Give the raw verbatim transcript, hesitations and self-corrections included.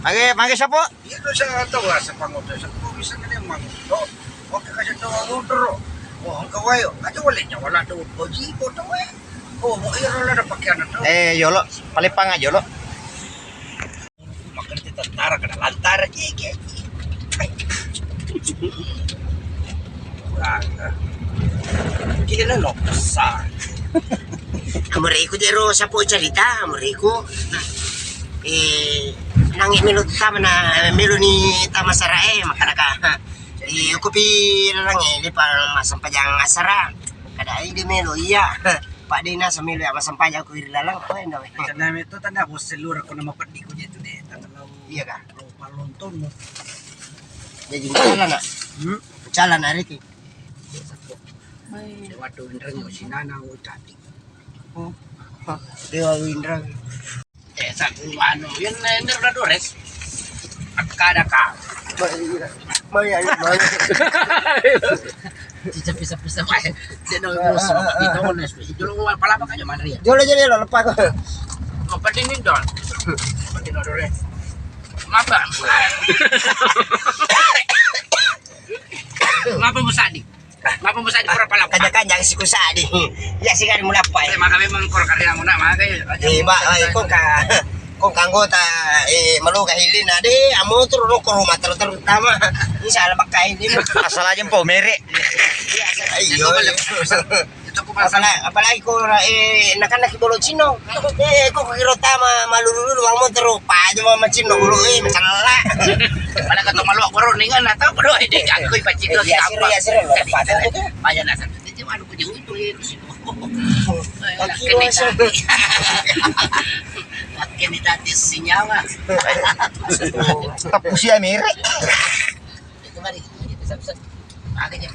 Mage, mage siapa? Iya, tu saya tahu lah, siapa ngotot, siapa bisa kena mangotot. Oke, kasih tahu motor. Oh, engkau ayo. Aja boleh nyawa lah tu. Boji, foto, eh. Oh, mau iya, lah ada pakaian tu. Eh, yolo. Paling pang aja, yolo. Makan kita tentara, kena lantara, gigi. Gila, no, besar. Amuriku jero sapo cerita, amuriku. Eh, nangi melo tama na, melo ni tama sara, eh, makanaka. Eh, aku pi nangi di pa massempajang asara. Kada ai di melo, iya. Pak Dina samelo ya massempajang aku iri lalang, apa yang gawe? Tanda itu tanda bos selur aku nama peddi ku je tu deh, tanda lau. Iya kah? Lau palonton. Jadi jalan nak. Hmm? Jalan hari ki. Waduh, Indra nggak sih nana, oh, tadi. Oh. Dewa Indra. Eh, satu anu, yang nender udah dores. Kada ka. Mai, ayo, mai. Cica pisa-pisa mai. Dia dong bos, itu on es. Dulu mau apa lama aja mana ya? Jolo, jolo, lo lepas. Apa ini dong? Apa ini dores? Maba. Maba musadi. Mapa musa di pura palapa? Kanja-kanja si kusadi. Ya, sigari mulapa, eh. Eh, maka memang kor karya muna, maka ya. Eh, ba, eh, kong ka, kong ka anggota, eh, maluga hilina de, amotor roko rumah terutama. Insya Allah bakka ini. Asal aja po mere. Iya, asal. Ayo. Itu aku pasang. Apalagi, apalagi ko, eh, nakan naki bolo cino. Eh, ko kiro tama malulu-lulu, bang motor, pa aja mama cino bolo, eh, masalah. Pada kata malu aku ro ningan atau bolo, eh, dia aku ipacik. Eh, iya, siro, iya, siro, lo, lepas. Bayar nasar. Dia cuma aku jauh itu, eh, itu sih. Kaki lo, sir. Kaki ini tadi senyawa. Tapi usia mere. Itu mari, itu sab-sab. Makanya